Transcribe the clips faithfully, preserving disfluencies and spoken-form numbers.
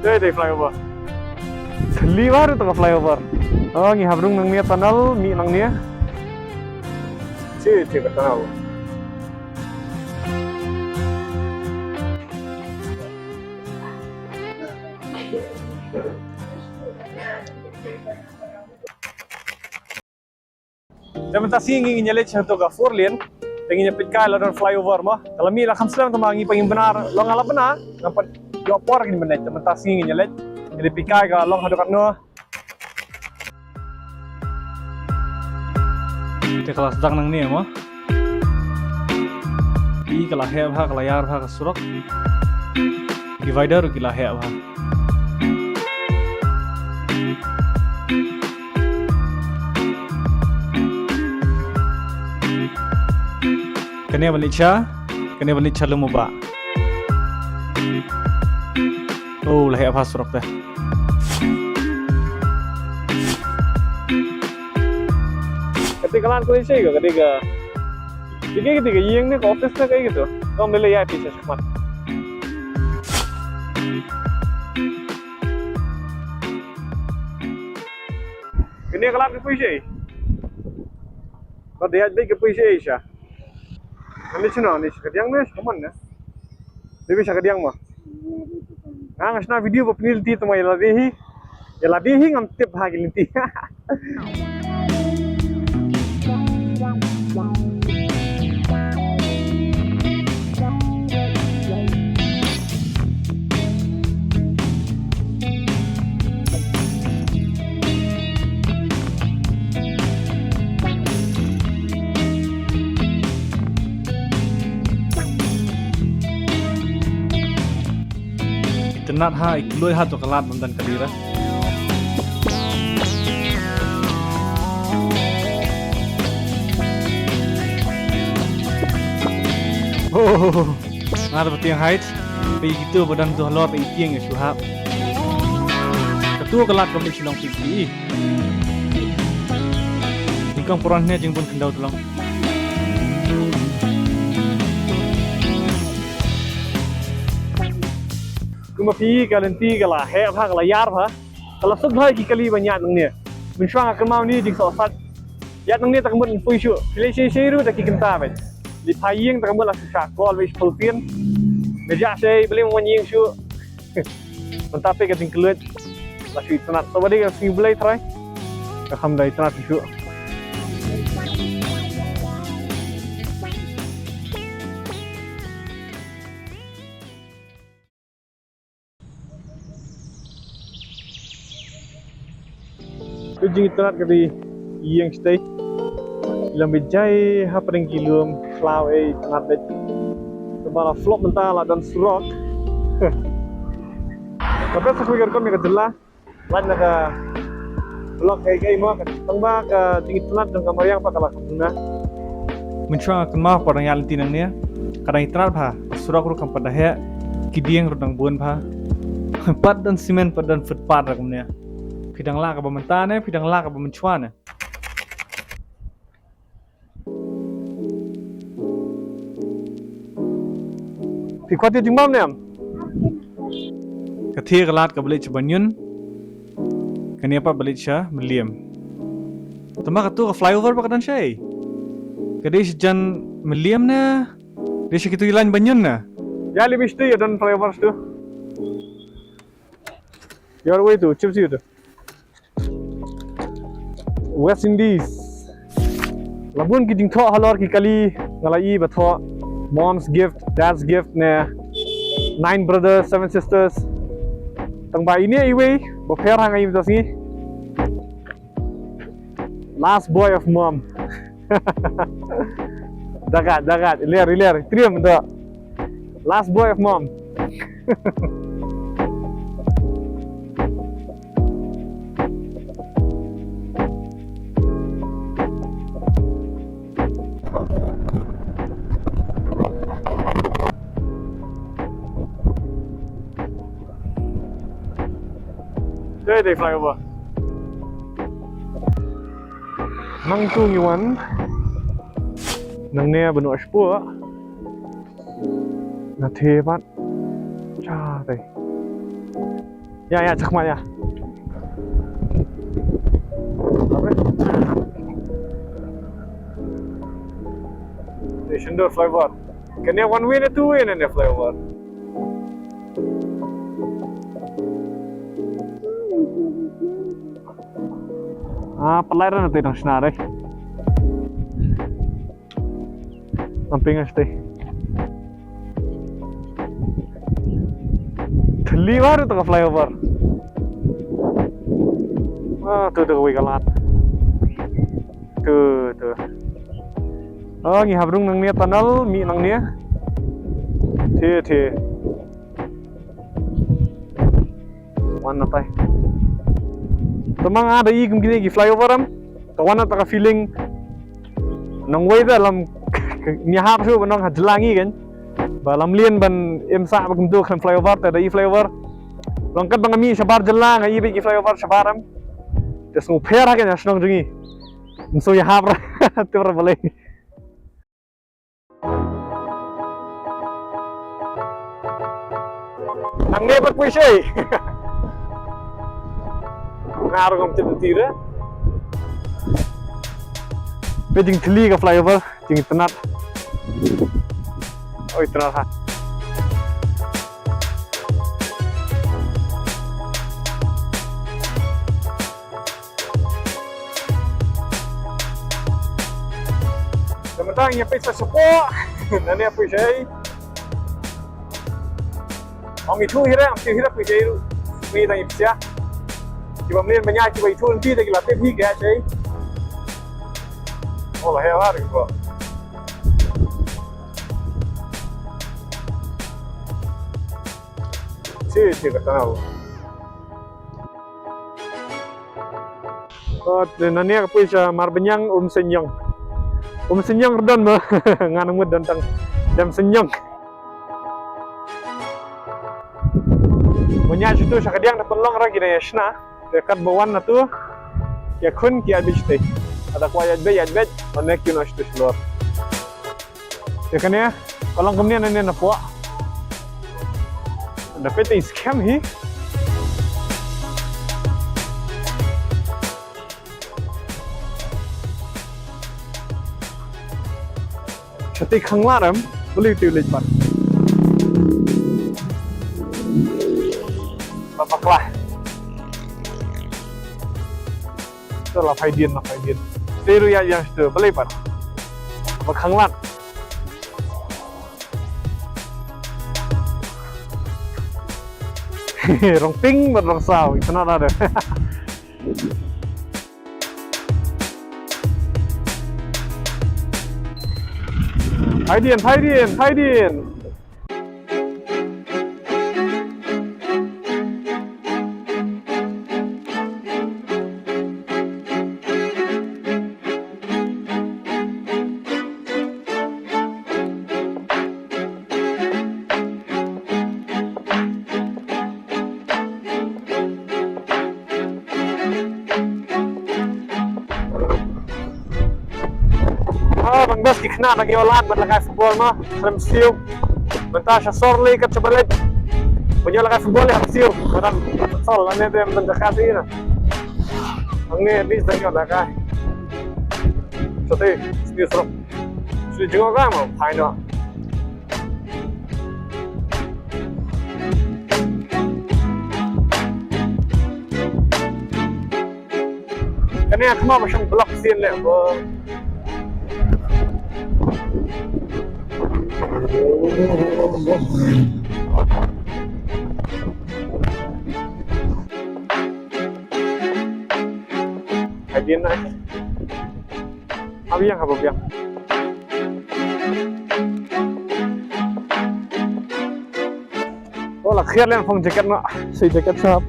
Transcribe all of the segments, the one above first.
Dei, dei flyover. Sliwa ruh tang ka flyover. Oh, ngi hap rung nangne tunnel, mih nangne. Shi, shi ka tunnel. Te mynta sngi ngi, ngin ïa leit sha kato ka four lane. Te ngin ïa peit kai la don flyover mo. Ka la mih la kham slem, tangba ngi pat ngim bna, long nga la bna, ngam pat ïoh por ngin bna. Te mynta sngi ngin ïa leit. Ngin ïa peit kai ka long haduh katno. Te ka la sdang nangne mo. Phi, ka la heh bha, ka la ïar bha ka surok. Divider ruh ki la heh bha. Kane ban leit sha, kane ban leit sha Lum u Bah. Oh, la heh bha surok te. Kata ka lad ka leit shaei ka, kata ka. Kata ka, kata ka ïing ne ka office ne kaei kata. Ngam lei lei ïa phi sha shakhmat. Kane ka lad ka poi shaei. Ka dei ïa ka poi shaei sha. Ani shano, ani sha kadiang ne, sha kammon ne. Dei sha kadiang mo. Nga, nga shna video ba pynlynti, tangba ïa lade hi. Ïa lade hi ngam tip ha ki lynti. Itynnad ha, i kloi ha to ka lad bym don kali re. Oh, nga da ba tieng hait. Phi, kito ba don to halor i tieng ïa shu hap. Kato ka lad kam leit sha long phi. Jingkang paron ne jingbun khyndew to long. Kumba phi, ka lynti ka la heh bha, ka la ïar bha. Ka la suk bha ki kali ban ïaid nangne. Mynshuwa nga kynmaw ne jingsohsat. Ïaid nangne ta ka mut poi shuh. Phi leit shei shei ruh da ki kynta beit. Leit phai ïing ta ka mut la shu shah call beit sha pulpin. Nga jah shei balei ym wan ïing shuh. Mynta peit ka jingkylluid. La shu itynnad. Sawade ka sngi Blei trai. Ka kham da itynnad shuh. Ka jingitynnad ka dei ïing shatei. Lam bijai hapdeng ki lum khlaw, eh, itynnad beit. Kaba la flop mynta la don surok. Ka best sa kawei ka rukom ïa ka jylla. Lait na ka vlog kaei kaei mo, ka tangba ka jingitynnad jong ka mariang pat ka la kham duna. Mynshuwa nga kynmaw pat dang ïaid lynti nangne, ka dang itynnad bha, surok ruh kam pat da heh, ki dieng ruh dang bun bha. Pat don cement, pat don footpath ruh kumne. Phi dang lah kaba mynta ne, phi dang lah kaba mynshuwa ne. Phi kwah tip jingbam ne em? Ka thie ka lad kaba leit sha Banyun. Kane pat ba leit sha Mylliem. Tangba kato ka flyover ba ka don shaei? Ka dei sha jan Mylliem ne? Dei sha kito ki lain Banyun ne? Ïa lei bishti ïa don flyover tu. Ïa wei tu, chip si tu. West Indies. La bun ki jingthoh halor ki kali, nga la ïohi ba thoh Mom's Gift, Dad's Gift ne Nine Brothers, Seven Sisters. Tangba ine iwei ba pher ha nga ïa mynta sngi. Last boy of mom. Dagat, dagat, iler, iler, trium da. Last boy of mom. Dei, dei flyover. Nangtu ngi wan. Nangne ba noh shpuh. Nga thie pat. Cha dei. Ïa, ïa, chakma ïa. Ni shon dur flyover. Kane one way ne two way ne flyover. Ah, pynlait ra na te dang shna re. Nang pyngas te. Thli baroh tang ka flyover. Ah, tu tu kawei ka lad. Tu tu. Oh, ngi hap rung nangne tunnel, mih nangne. Te te. Wan na tai. Te ma nga da i kum kine ki flyover em. Te wan na ta ka feeling. Nang wei da lam ngi hap shu ba nang ha jylla ngi kan. Ba lam lien ban im sah ba kumtu khlem flyover te da i flyover. Long kat ba nga mih shabar jylla nga i ba ki flyover shabar em. Te sngewpher ha kan ïa shnong jong ngi. Ngi shu ïa hap ra. Te ra balei. Nangne pat poi shai. Nga ruh ngam tip lynti re. Peit jingthli ka flyover, jingitynnad. Oi, tynnad ha. Te mynta ngi peit sa shapoh. Nangne poi shai. Ong ithuh hi re, ong ithuh hi re poi shai ruh. Ngi dang ipsia. Kiba mlien ba nya kiba ithuh lynti te ki la tip hi ka shai. Oh, la heh la ri ko. Shi shi ka tunnel. Ot, nangne ka poi sha Marbaniang, Umseniong. Umseniong re don mo. Nga nang mut don tang Damseniong. Ban ïaid sha tu sha kadiang te pynlong ra ki dang ïa shna. Te kat ba wan na tu ïa khun ki ïaid beit shatei. Lada kwah ïaid beit, ïaid beit. Lane kiew noh sha tu shalor. Te kane ka long kumne nangne na poh. Da peit te skhem hi. Shatei khanglad em, balei te leit pat. Ba bakla. Te la phaidien, la phaidien. Te ruh ïa ïa shatei, balei pat. Ba khanglad. Rong ping bad rong saw, itynnad da. Phaidien, phaidien, phaidien. Ah, bang bas ki khynnah dang ïoh lad ban lehkai football mo, khlem siew. Mynta sha sor lei kat sha balei. Ban ïoh lehkai football ïa siew. Kadang sol lane te ban jaka siew na. Hangne at least dang ïoh lehkai. Shatei, siew surok. Siew jngoh ka mo, phai noh. Kane ka khmat ba shong block sien leh ba. Hai din na. Hap ïeng, hap ïeng. Oh, la khiar lem phong jacket noh. Sei jacket sap.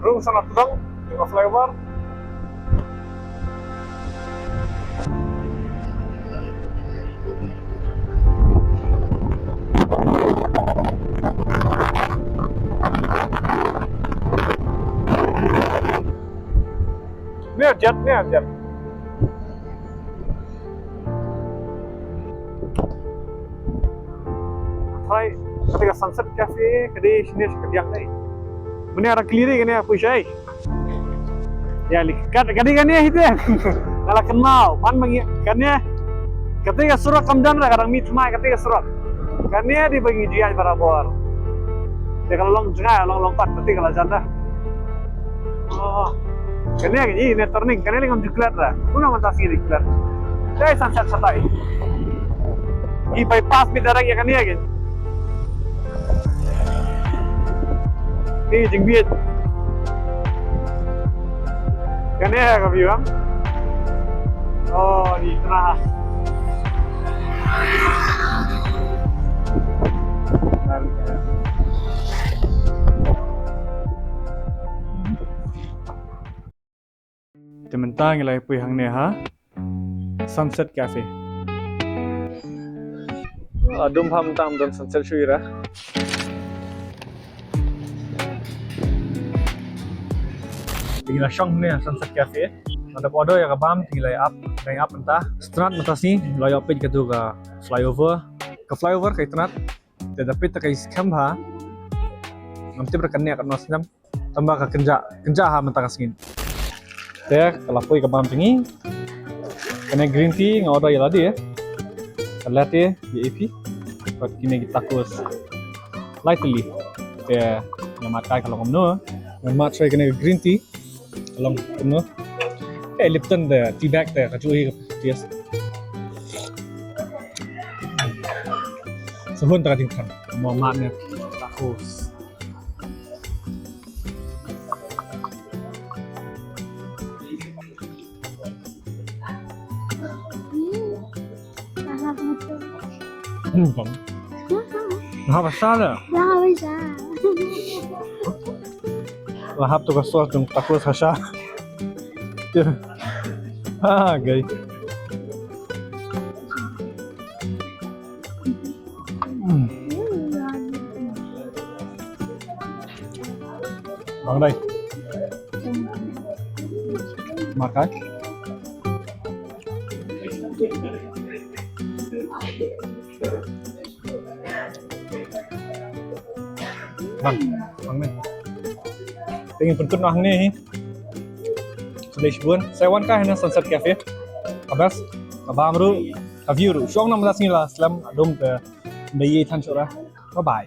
Rung sa na tdong, Ka flyover. Ni jet, ni jet. Hai, kata ka Sunset Cafe, ka dei shane sha kadiang dei. Mynne arang clear ïa kane, poi shai. Ïa, li kat, ka dei kane hi te. Nga la kynmaw, man ma ngi kane. Kata ka surok kam don re, ka dang mih thymmai kata ka surok. Kane dei ba ngi ju ïaid barabor. Te ka la long jngai, long long pat, kata ka la jan re. Oh. Kane ka dei ne turning, kane lei ngam ju klet re. Kumno mynta sngi dei klet. Dei Sunset shatai. I bypass beit direct ïa kane ka. Ni jingbieit. Kane ka view, em? Oh, ni tengah. Te mynta ngi la poi hangne ha Sunset Cafe. Adum pham tam don sunset shuh ira. Te ngi la shong hangne ha Sunset Cafe. Ngi la order ïa ka bam, te ngi la ap, ngi ap mynta. Start mynta sngi, la ïoh peit katu ka flyover. Ka flyover ka start. Te da peit ka skhem ha. Ngam tip re kane katno snem. Tangba ka kynjah, kynjah ha mynta ka sngi. Te ka la poi ka bam jong ngi. Kane green tea nga order ïa lade. Ka latte V I P. Bad kine ki tacos. Lai tylli. Te nga mad kai ka long kumno. Nga mad try kane ka green tea. Ka long kumno. Eh, Lipton te tea bag te ka ju hi ka taste. Sahun ta ka jingthan. Mo mad ne. Tacos. Hmm, bang. Nah, pasal ya? Nah, bisa. Lahap tu ka sauce jong tacos hasha. Ha, gai. Hmm. Bang dai. Makan. Bang, bang ni. Te ngin pynkut noh hangne hi. Sngewbha shibun. Sa wan kai hangne Sunset Cafe. Ka best, ka bam ruh, ka view ruh. Shuwa na mynta sngi la slem, adum te nda ïa than shuh ra. Bye bye.